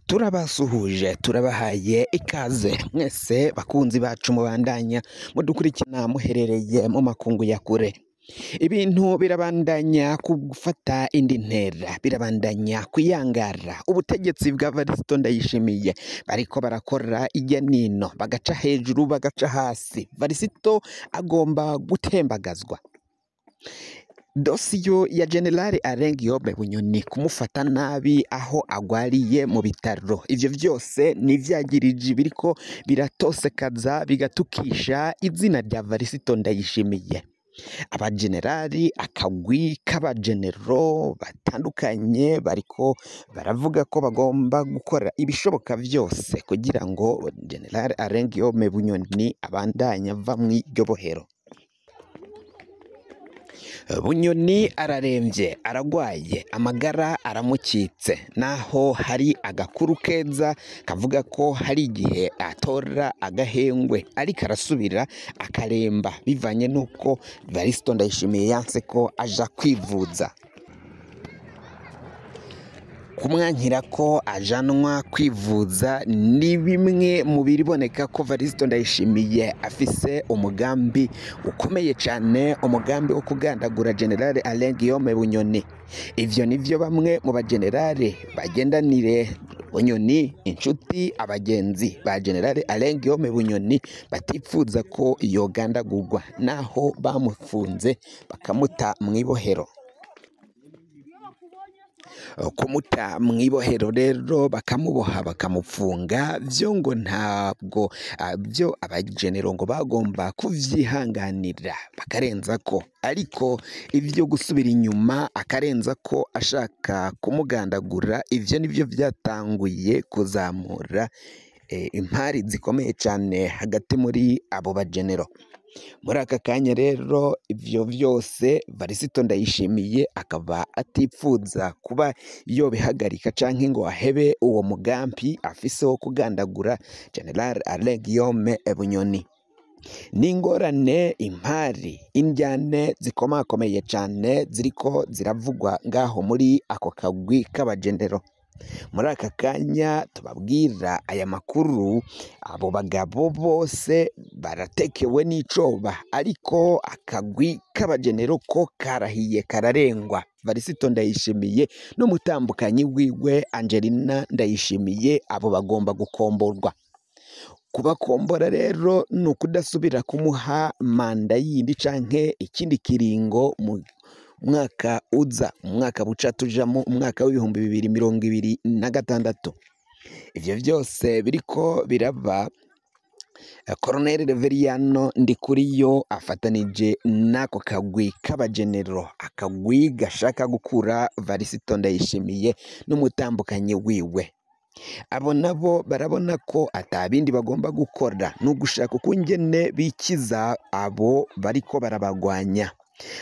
Turabasuhuje, turabahaye ikaze mwese bakunzi bacu mubandanya mudukurikirana muherereye mu makungu ya kure. Ibintu birabandanya gufata indi ntera, birabandanya kuyangara. Ubutegetsi bwa Varisito Ndayishimiye bariko barakora ijya nino, bagaca hejuru bagaca hasi. Varisito agomba gutembagazwa. Dosiyo ya General Alain Guillaume Bunyoni kumufata nabi aho agwariye mu bitaro, ivyo vyose ni ivyagiriji biriko biratosekaza bigatukisha izina rya Varisito Ndayishimiye. Abagenerali, akagwi k'abagenero batandukanye bariko baravuga ko bagomba gukora ibishoboka vyose kugira ngo General Alain Guillaume Bunyoni abandanye ava mw'iryo bohero. Bunyoni araremvye, aragwaye, amagara aramukitse, naho hari agakuru keza kavuga ko hari igihe atora agahengwe ariko arasubira akaremba bivanye n'uko Varisito Ndayishimiye yanse ko aja kwivuza. Kumwankira ko ajanwa kwivuza ni bimwe mu biriboneka ko Varisito Ndayishimiye afise umugambi ukomeye cane, umugambi wo kugandagura General Alain Guillaume Bunyoni. Ivyo nivyo bamwe mu bagenerale bagendanire Bunyoni, inshuti abagenzi ba General Alain Guillaume Bunyoni batipfuza ko yogandagurwa, naho bamufunze bakamuta mw'ibohero. Kumuta mw'ibohero rero bakamuboha bakamupfunga, vyo ngo ntabwo vyo abagenero ngo bagomba kuvyihanganira bakarenza ko, ariko ivyo gusubira inyuma akarenza ko ashaka kumugandagura, ivyo nivyo vyatanguye kuzamura impari zikomeye cane hagati muri abo bagenero. Muri aka kanya rero ivyo vyose Varisito Ndayishimiye akaba atipfuza kuba yobihagarika canke ngo ahebe uwo mugambi afise wo kugandagura General Alain Guillaume Bunyoni. N'ingorane, impari, indyane zikomakomeye cane ziriko ziravugwa ngaho muri ako kagwi k'abagenero. Muri aka kanya tubabwira aya makuru, abo bagabo bose baratekewe n'icoba, ariko akagwi k'abagenero ko karahiye kararengwa. Varisito Ndayishimiye n'umutambukanyi wiwe Angelina Ndayishimiye, abo bagomba gukomborwa. Kubakombora rero ni ukudasubira kumuha manda yindi canke ikindi kiringo mu mwaka uza, umwaka buca tujamo, umwaka w'2026. Ivyo vyose biriko biraba, Colonel Reveriyano Ndikuriyo afatanije n'ako kagwi k'abagenero, akagwi gashaka gukura Varisito Ndayishimiye n'umutambukanyi wiwe. Abo nabo barabona ko atabindi bagomba gukora ni ugushaka ukungene bikiza abo bariko barabagwanya.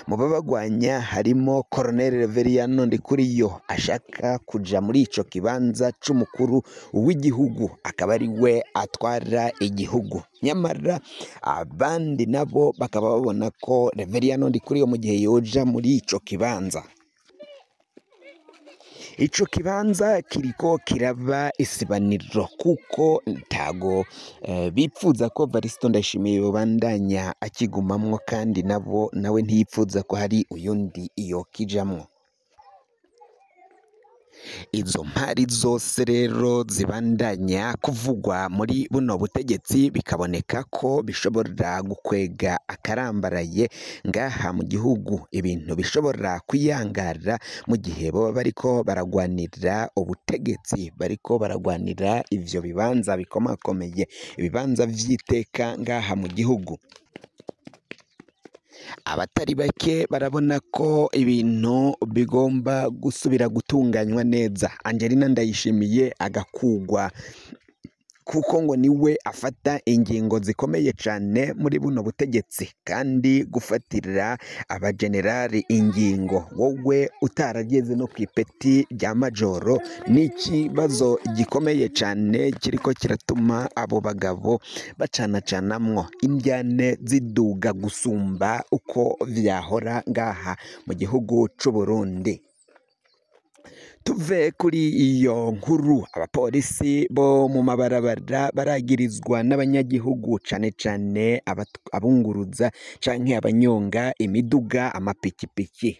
Mu babagwanya harimo Colonel Reveriyano Ndikuriyo ashaka kuja muri ico kibanza c'umukuru w'igihugu, akaba ari we atwara igihugu. Nyamara abandi nabo bakaba babona ko Reveriyano Ndikuriyo mu gihe yoja muri ico kibanza, ico kibanza kiriko kiraba isibaniro, kuko ntago bipfuza ko Varisito Ndayishimiye yobandanya akigumamwo, kandi nabo nawe ntiyipfuza ko hari uyundi yokijamwo. Izo mpari zose rero zibandanya kuvugwa muri buno butegetsi, bikaboneka ko bishobora gukwega akarambaraye ngaha mu gihugu, ibintu bishobora kwiyangara mu gihe boba bariko baragwanira ubutegetsi, bariko baragwanira ivyo bibanza bikomakomeye, ibibanza vy'iteka ngaha mu gihugu. Abatari bake barabona ko ibintu bigomba gusubira gutunganywa neza, Angelina Ndayishimiye agakugwa kuko ngo niwe afata ingingo zikomeye cane muri buno butegetsi, kandi gufatira abagenerali ingingo wowe utarageze no kw'ipeti rya majoro ni ikibazo gikomeye cane kiriko kiratuma abo bagabo bacanacanamwo, indyane ziduga gusumba uko vyahora ngaha mu gihugu c'Uburundi. Tuve kuri iyo nkuru, abapolisi bo mu mabarabara baragirizwa n'abanyagihugu cane cane abunguruza canke abanyonga imiduga, amapikipiki,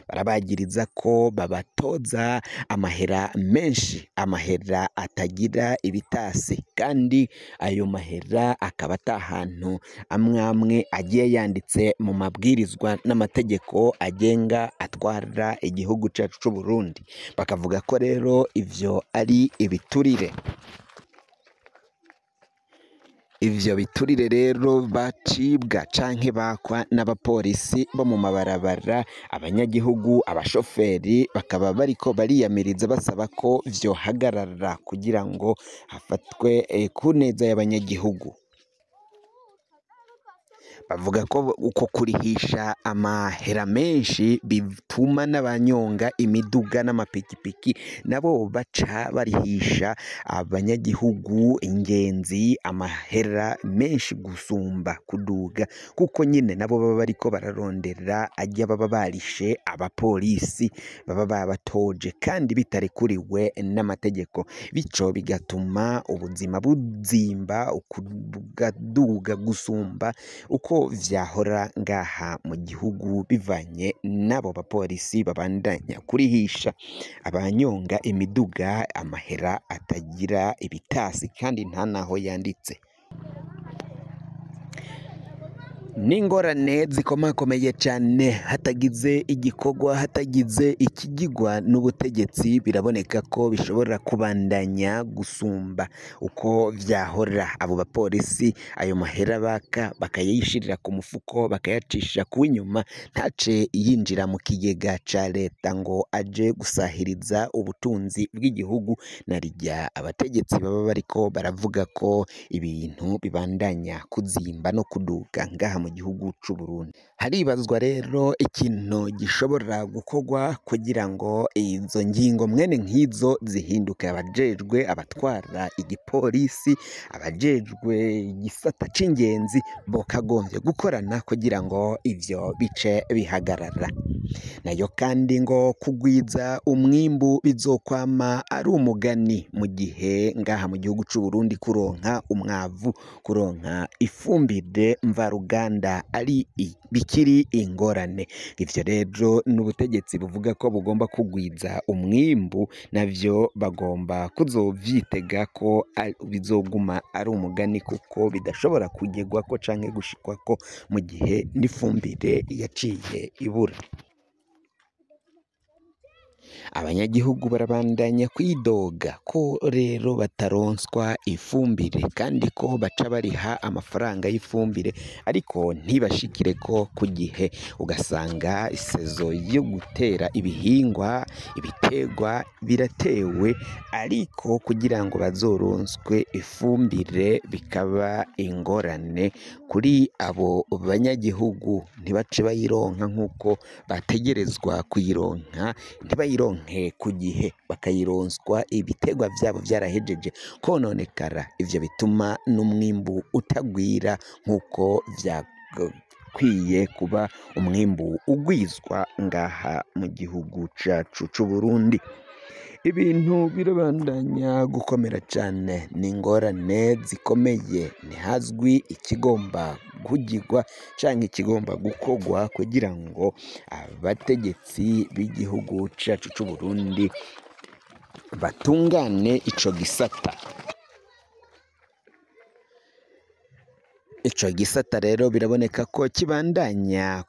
barabagiriza ko babatoza amahera menshi, amahera atagira ibitasi, kandi ayo mahera akaba atahantu amwe amwe agiye yanditse mu mabwirizwa n'amategeko agenga atwara igihugu cacu c'u Burundi. Bakavuga ko rero ivyo ari ibiturire. Ivyo biturire rero bacibwa canke bakwa n'abapolisi bo mu mabarabara, abanyagihugu, abashoferi bakaba bariko bariyamiriza basaba ko vyohagarara kugira ngo hafatwe ku neza y'abanyagihugu. Bavuga ko uko kurihisha amahera menshi bituma n'abanyonga imiduga n'amapikipiki nabo baca barihisha abanyagihugu ingenzi amahera menshi gusumba kuduga, kuko nyine nabo baba bariko bararondera ajya baba barishe abapolisi baba babatoje kandi bitarekuriwe n'amategeko, bityo bigatuma ubuzima buzimba bugaduga gusumba uko vyahora ngaha mu gihugu, bivanye n'abo bapolisi babandanya kurihisha abanyonga imiduga amahera atagira ibitasi kandi nta naho yanditse. N'ingorane zikomakomeye cane, hatagize igikorwa, hatagize ikigigwa n'ubutegetsi, biraboneka ko bishobora kubandanya gusumba uko vyahora. Abo bapolisi ayo mahera baka bakayishirira ku mufuko, bakayacisha ku inyuma, ntace yinjira mu kigega ca leta ngo aje gusahiriza ubutunzi bw'igihugu, na rirya abategetsi baba bariko baravuga ko ibintu bibandanya kuzimba no kuduga ngaha mu gihugu c'u Burundi. Haribazwa rero ikintu gishobora gukorwa kugira ngo izo ngingo mwene nk'izo zihinduke. Abajejwe abatwara igipolisi, abajejwe igisata c'ingenzi bokagombye gukorana kugira ngo ivyo bice bihagarara. Nayo kandi ngo kugwiza umwimbu bizokwama ari umugani mu gihe ngaha mu gihugu c'u Burundi kuronka umwavu, kuronka ifumbire mvaruganda ari bikiri ingorane. Ivyo rero n'ubutegetsi buvuga ko bugomba kugwiza umwimbu, navyo bagomba kuzovyitega ko bizoguma ari umugani, kuko bidashobora kugerwako canke gushikwako mu gihe n'ifumbire yaciye ibura. Abanyagihugu barabandanya kwidoga ko rero bataronswa ifumbire, kandi ko baca bariha amafaranga y'ifumbire ariko ntibashikire ko ku gihe, ugasanga isezo yo gutera ibihingwa, ibitegwa biratewe, ariko kugira ngo bazoronswe ifumbire bikaba ingorane kuri abo banyagihugu, ntibace bayironka nk'uko bategerezwa kuyironka, ntibayironke ku gihe, bakayironswa ibitegwa vyabo vyarahejeje kononekara. Ivyo bituma n'umwimbu utagwira nk'uko vyakwiye kuba umwimbu ugwizwa ngaha mu gihugu cacu c'u Burundi. Ibintu birabandanya gukomera cane, ni ingorane zikomeye, ntihazwi ikigomba kugirwa canke ikigomba gukorwa kugira ngo abategetsi b'igihugu cacu c'u Burundi batungane ico gisata. Ico gisata rero biraboneka ko kibandanya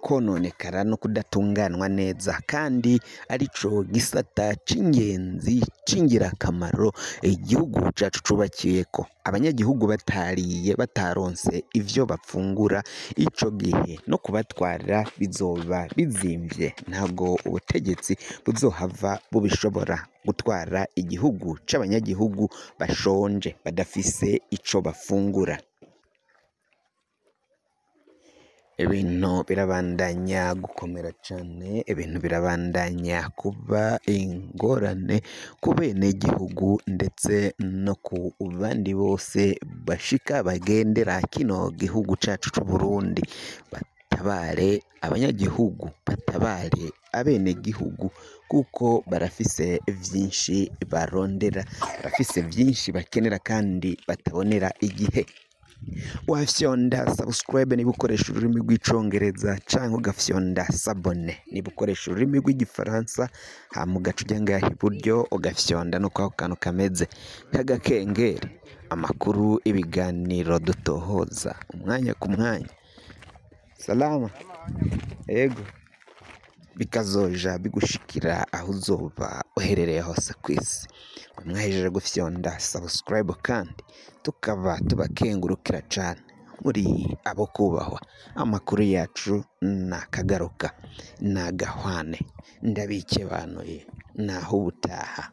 kononekara no kudatunganwa neza, kandi arico gisata c'ingenzi c'ingirakamaro igihugu cacu cubakiyeko. Abanyagihugu batariye, bataronse ivyo bafungura, ico gihe no kubatwara bizoba bizimvye, ntabwo ubutegetsi buzohava bubishobora gutwara igihugu c'abanyagihugu bashonje, badafise ico bafungura. Ibintu birabandanya gukomera cane, ibintu birabandanya kuba ingorane ku benegihugu ndetse no ku bandi bose bashika bagendera kino gihugu cacu c'u Burundi. Batabare abanyagihugu, batabare abenegihugu, kuko barafise vyinshi barondera, barafise vyinshi bakenera kandi batabonera igihe. Wafyonda subscribe niba ukoresha ururimi rw'icongereza, canke ugafyonda s'abonner niba ukoresha ururimi rw'igifaransa, hama ugaca uja ngaha iburyo ugafyonda no kwako kantu kameze nk'agakengeri. Amakuru, ibiganiro dutohoza umwanya ku mwanya. Salama, yego, bikazoja bigushikira aho uzoba uherereye hose kw'isi. Mwahejeje gufyonda subscribe kandi tukaba tubakengurukira cane, muri abo kubahwa. Amakuru yacu nakagaruka, nagahwane, ndabikebanuye, naho ubutaha.